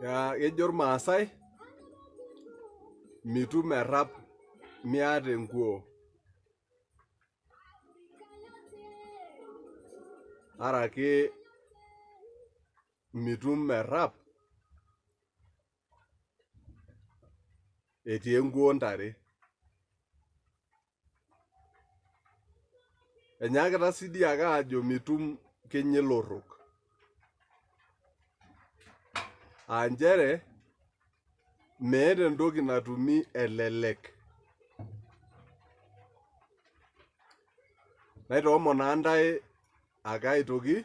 Kejo irmaasai mitum errap miata enkuo. Araki mitum errap etii enkuo ntare. Enyaakita sii dii ake aajo mitum kinyilorok. Aa nchere meeta entoki natumi elelek. Naitoomon naa ntae ake aitoki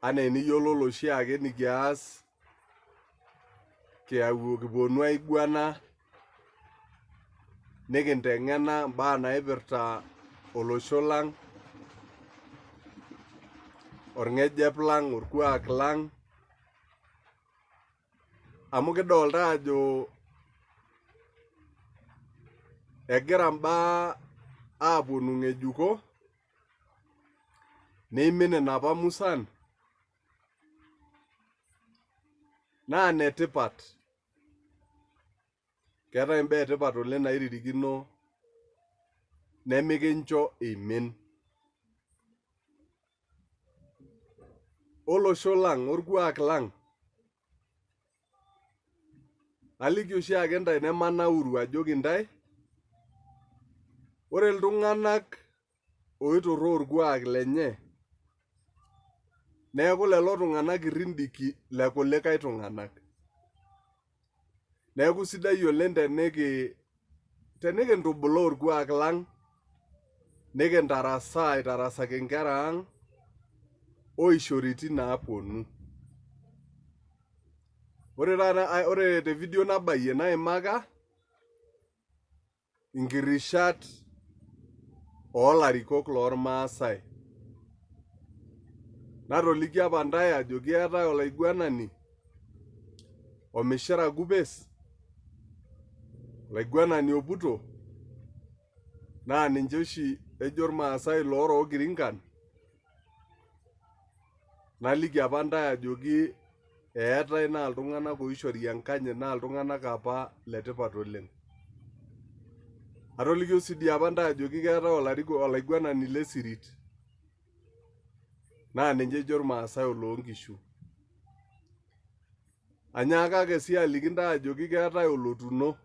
anaa eniyiololo oshiake nikias kiyau kiponu aiguana nikinteng'ena imbaa naipirta olosho lang, orng'ejep lang, orkuak lang amu kidolta ajo egira imbaa aponu ng'ejuko neimin inapa musan naa netipat. Keetae imbaa etipat oleng nairirikino nemikincho eimin. Olosho lang, orkuak lang, aliki oshiake intae nemanauru ajoki intae, ore iltung'anak oitorroo orkuak lenye neeku lelo tung'anak irrindiki le kulikae tung'anak. Neeku sidai oleng tenikintubulaa orkuak lang nikintarasaa aitarasaki inkera ang oishoritin naaponu. Ore taata, ore te video nabayie naimaka inkirishat oolarikok lormaasai. Natolikio apa ntae ajoki eetae olaiguanani Omishira Kupes, olaiguanani Oputo, naa ninche oshi ejo irmaasai iloorook irinkan. Naliki apa ntae ajoki eetae naa iltung'anak oishori enkanyit naa iltung'anak apa letipat oleng. Atolikio sii dii apa ntae ajoki keetae olaiguanani le Sirit naa ninche ejo irmaasai oloonkishu. Anyaaka ake sii aliki ntae ajoki keetae olotuno.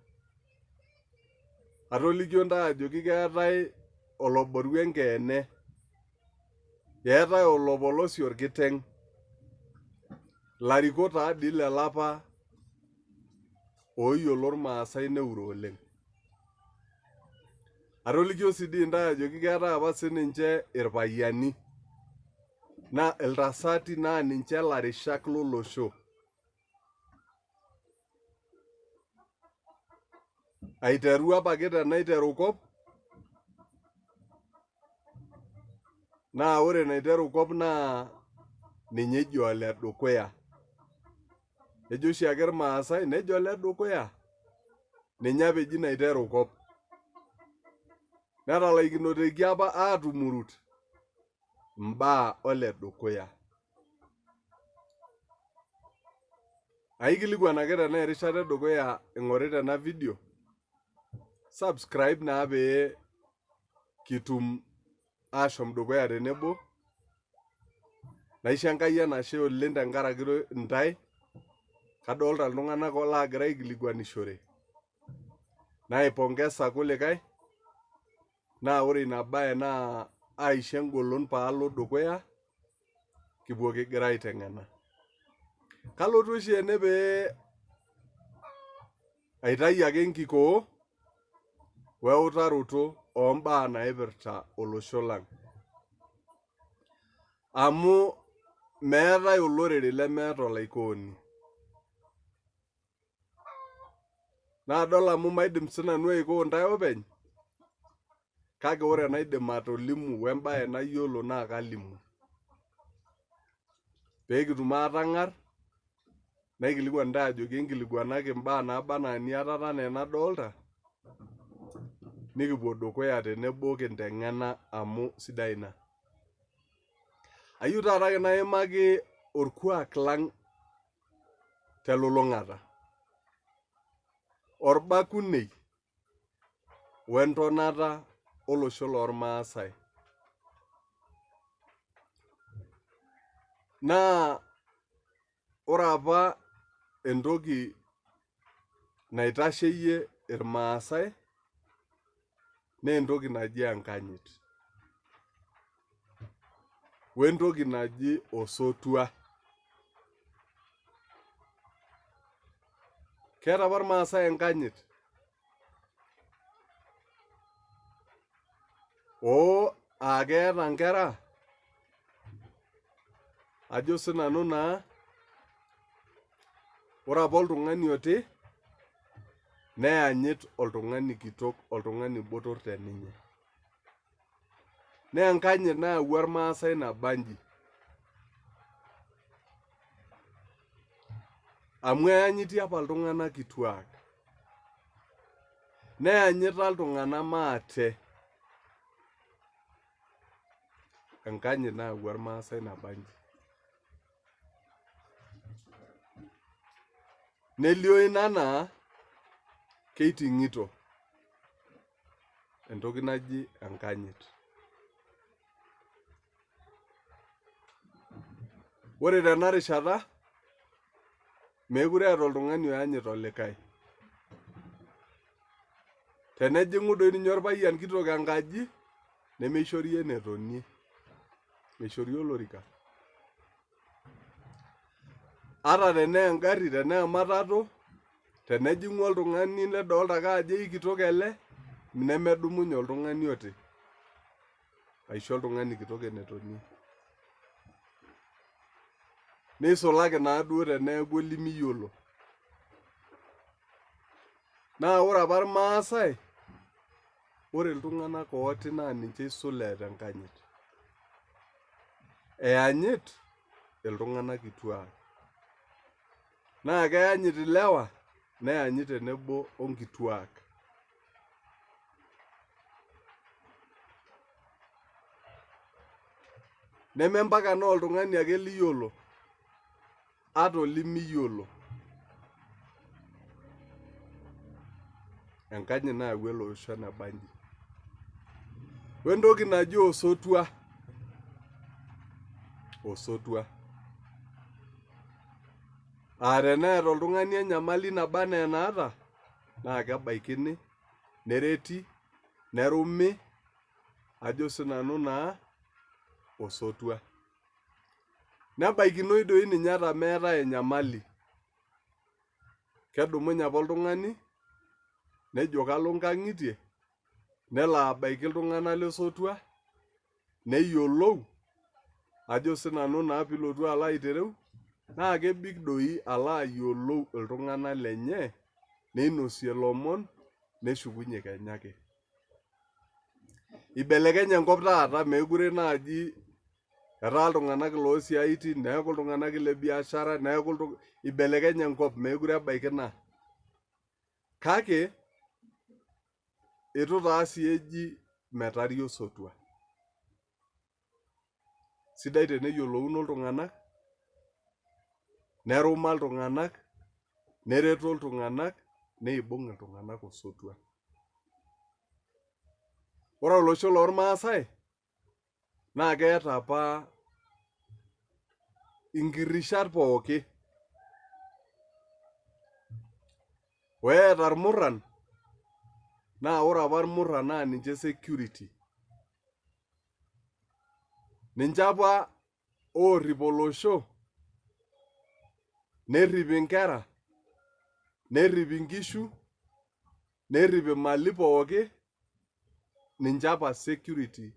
Atolikio ntae ajoki keetae oloboru enkeene. Eetae olopolosie orkiteng, ilarikok taa dii lelo apa ooyiolo irmaasai neure oleng. Atolikio sii dii intae ajoki keetae apa sininche irpayiani naa iltasati naa ninche ilarishak lolosho. Aiteru apake te naiteru kop naa ore enaiteru kop naa ninye eji oledukuya. Ejo oshiake irmaasai nejo oledukuya ninye apa eji naiteru kop. Netalaikinoteki apa aatumurut imbaa oledukuya. Aikilikuan ake tenaa erishata edukuya ing'orita ena video, subscribe naa pee kitum ashom dukuya tenebo. Naisho Enkai enashe oleng tenkaraki intae, kadolta iltung'anak laagira aikilikuanishore, naipongesa kulikae, naa ore ina bae naa aisho engolon paalo dukuya kipuo kigira aiteng'ena. Kalotu oshi ene pee aitayu ake enkikoo weutaroto ombaa naipirta olosho lang. Amu meetae olorere lemeeta olaikooni. Naadol amu maidim sinanu aikoo ntae openy kake ore enaidim atolimu wembae nayiolo naa kalimu. Pee kitum aatang'ar naikilikuan intae ajoki enkilikuanaki imbaa naaba anaa iniatata anaa enadolta nikipuo dukuya tenebo kinteng'ena amu sidai ina. Ayieu taata ake naimaki orkuak lang. Telulung'ata. Orbakunei wentonata olosho lormaasai. Naa ore apa entoki naitasheyie irmaasai naa entoki naji enkanyit wentoki naji osotua. Keeta apa irmaasai enkanyit oo aa keeta nkera ajo sinanu naa ore apa oltung'ani oti neyanyit oltung'ani kitok oltung'ani botor teninye. Naa enkanyit nayawua irmaasai nabanji. Amu eyanyiti apa iltung'anak kituak. Neyanyita iltung'anak maate. Enkanyit nayawua irmaasai nabanji. Nelio ina anaa keiting'ito entoki naji enkanyit. Ore tena rishata meekure eeta oltung'ani oyanyit olikae. Tenejing'u doi ninye orpayian kitok enkaji nemeishori enetonie, meishori olorika. Ata tenaa engarri tenaa ematatu tenejing'u oltung'ani ledolta ake ajo eikitok ele nemedumunye oltung'ani oti aisho oltung'ani kitok enetonie. Neisulaki naaduo teneeku olimiyiolo. Naa ore apa irmaasai ore iltung'anak ooti naa ninche eisul eeta enkanyit. Eyanyit iltung'anak kituak. Naa keyanyit ilewa neyanyit tenebo onkituak. Neme mpaka naa oltung'ani ake liyiolo ata olimiyiolo. Enkanyit nayawua ele osho eneba inji. Wentoki naji osotua, osotua. Aa teneeta oltung'ani enyamali naba enaa enaata naa kebaikini, nereti, nerumi ajo sinanu naa osotua. Nebaikinoi doi ninye ata meetae enyamali. Kedumunye apa oltung'ani nejo kalo nkang'itie nelo abaiki iltung'anak le sotua neyiolou ajo sinanu naa piilotu alo aitereu naa kebik doi alo ayiolou iltung'anak lenye neinosie ilomon neshukunye kenya ake. Ibelekenye enkop taata meekure naaji etaa iltung'anak loosiaitin neeku iltung'anak ile biashara neeku ibelekenye enkop meekure ebaiki ina. Kake eitu taa sii eji metari osotua. Sidai teneyiolouno iltung'anak, neruma iltung'anak, nereto iltung'anak, neibung' iltung'anak osotua. Ore olosho lormaasai naa keeta apa inkirishat pooki. Weeta irmurran naa ore apa irmurran naa ninche security. Ninche apa oorrip olosho nerrip inkera, nerrip inkishu, nerrip imali pooki ninche apa security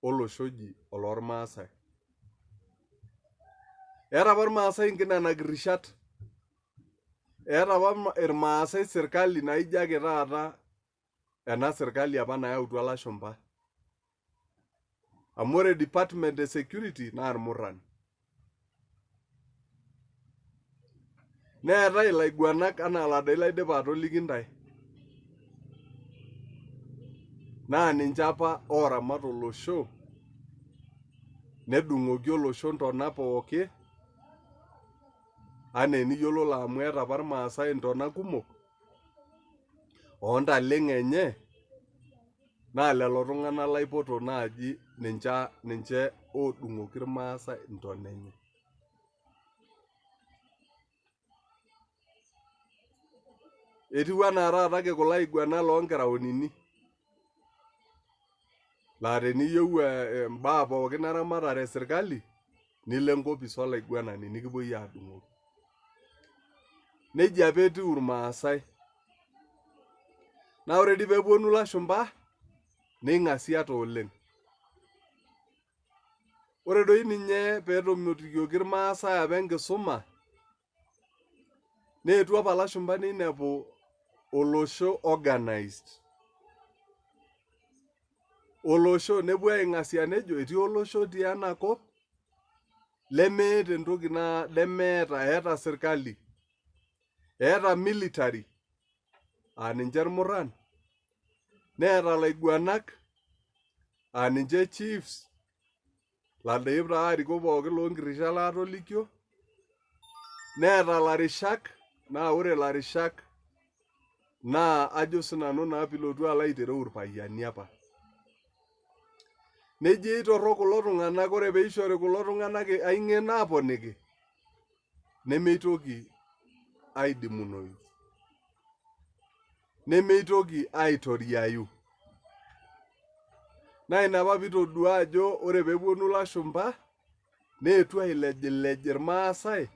olosho oji olormaasai. Eeta apa irmaasai nena kirishat, eeta apa irmaasai sirkali naijo ake taata ena sirkali apa nayautua ilashumpa. Amu ore department e security naa irmurran. Neetae ilaiguanak anaa iladai laidipa atoliki intae. Naa ninche apa ooramat olosho nedung'oki olosho ntona pooki. Anaa eniyiololo amu eeta apa irmaasai intona kumok ontaleng enye naa lelo tung'anak laipoto naaji ninche ninche odung'oki irmaasai intona enye. Etiu anaa taata ake kulo aiguanak loonkiraonini laa teniyieu imbaa pookin eramatare e sirkali nilo enkopis olaiguanani nikipuoi adung'oki. Nejia apa etiu irmaasai. Naa ore dii peeponu ilashumba neing'asiata oleng. Ore doi ninye peetomitikioki irmaasai apa enkisuma neetuo apa ilashumba neinepu olosho organized. Olosho nepuo aing'asia nejo etii olosho otii ena kop lemeeta entoki lemeeta, eeta sirkali, eeta military aa ninche irmurran, neeta ilaiguanak aa ninche chiefs ladip taa arikok pookin loonkirishat laatolikio, neeta ilarishak naa ore ilarishak naa ajo sinanu naa piilotu alo aitereu irpayiani apa. Nejo eitorrok kulo tung'anak ore peishori kulo tung'anak ai ng'eno aaponiki nemeitoki aidimunoyu, nemeitoki aitoriayu. Naa ina apa piitodua ajo ore peeponu ilashumba neetuo ailejilej irmaasai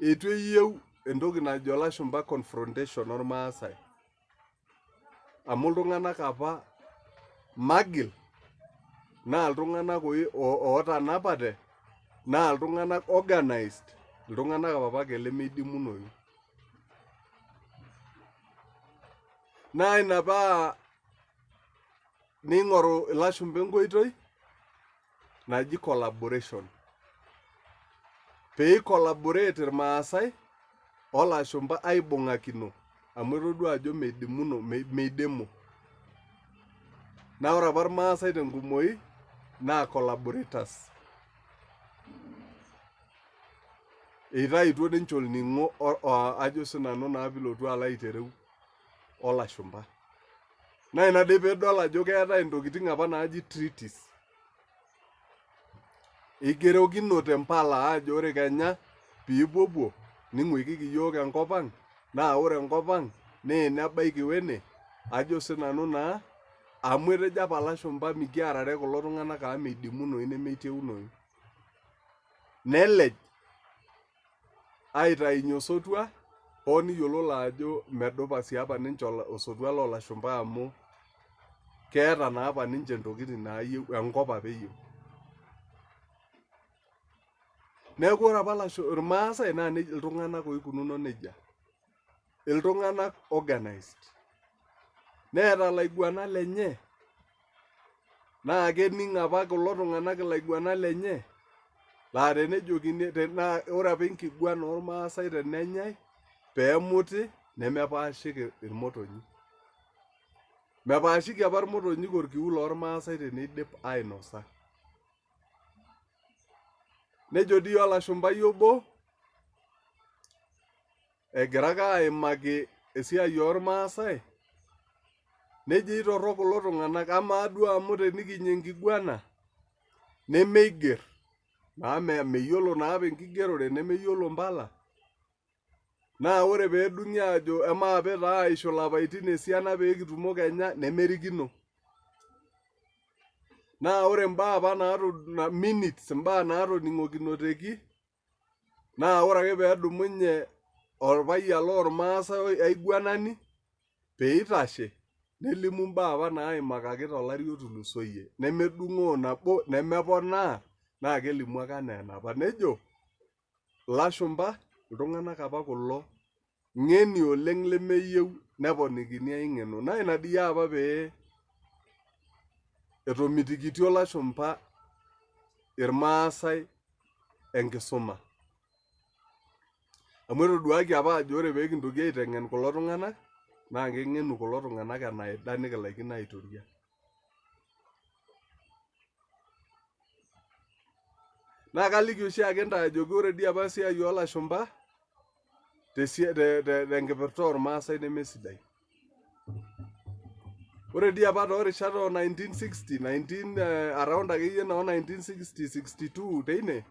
eitu eyieu entoki najo ilashumba confrontation ormaasai amu iltung'anak apa magil naa iltung'anak ootanapate naa iltung'anak organized iltung'anak apake lemeidimunoyu. Naa ina paa neing'oru ilashumba enkoitoi naji collaboration pee eicollaborate irmaasai olashumba aibung'akino amu etodua ajo meidimuno meidimu. Naa ore apa irmaasai tenkumoi naa collaborators. Eitaituo ninche olning'o ajo sinanu naa piilotu alo aitereu olashumba. Naa ina dii piidol ajo keetae intokitin apa naaji treaties. Eigerokinote mpala aajo ore kenya piipuopuo ning'uikiki iyiook enkop ang' naa ore enkop ang' naa ene ebaiki wene ajo sinanu naa amu etejo apa ilashumba mikiarare kulo tung'anak amu meidimunoyu nemeitieunoyu. Nelej aitayunyie osotua hoo niyiololo ajo medupa sii apa ninche osotua loo lashumba amu keeta naa apa ninche intokitin naayieu enkop apa eyieu. Neeku ore apa irmaasai naa iltung'anak oikununo nejia, iltung'anak organized neeta ilaiguanak lenye naa kening apa kulo tung'anak ilaiguanak lenye laa tenejokini naa ore apa enkiguana ormaasai tenenyai peemuti nemepaashiki irmotonyi. Mepaashiki apa irmotonyik orkiu lormaasai teneidip ainosa. Nejo dii olashumbai obo egira ake aimaki esiai ormaasai nejo eitorrok kulo tung'anak amaa duo amu tenikinya enkiguana nemeigerr naa meyiolo naa apa enkigerore nemeyiolo mpala naa ore peedung'i aajo emaape taa aishu ilapaitin esiana pee kitumo kenya nemerikino. Naa ore imbaa apa minutes imbaa naatoning'okinoteki naa ore ake peedumunye orpayian lormaasai aiguanani pee eitashe nelimu imbaa apa naimakaki tolari otulusoyie nemedung'oo nabo nemeponaa naa kelimu ake enaa enapa nejo ilashumba iltung'anak apa kulo ng'eni oleng lemeyieu neponikini ai ng'eno naa ina dii apa pee etomitikitio ilashumba irmaasai enkisuma amu etoduaki apa ajo ore pekintoki aiteng'en kulo tung'anak naa keng'enu kulo tung'anak enaida nikilaikino aitoria. Naa kaliki oshiake intae ajoki ore dii apa esiai oolashumba tenkipirta oormaasai nemesidai. Ore dii apa toorishat oo 1960, 19 around akeyie noo 1960, 62 teine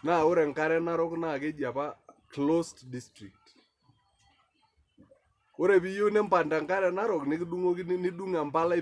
naa ore enkare narok naa keji apa closed district. Ore piiyieu nimpang tenkare narok nikidung'okini nidung' empalai.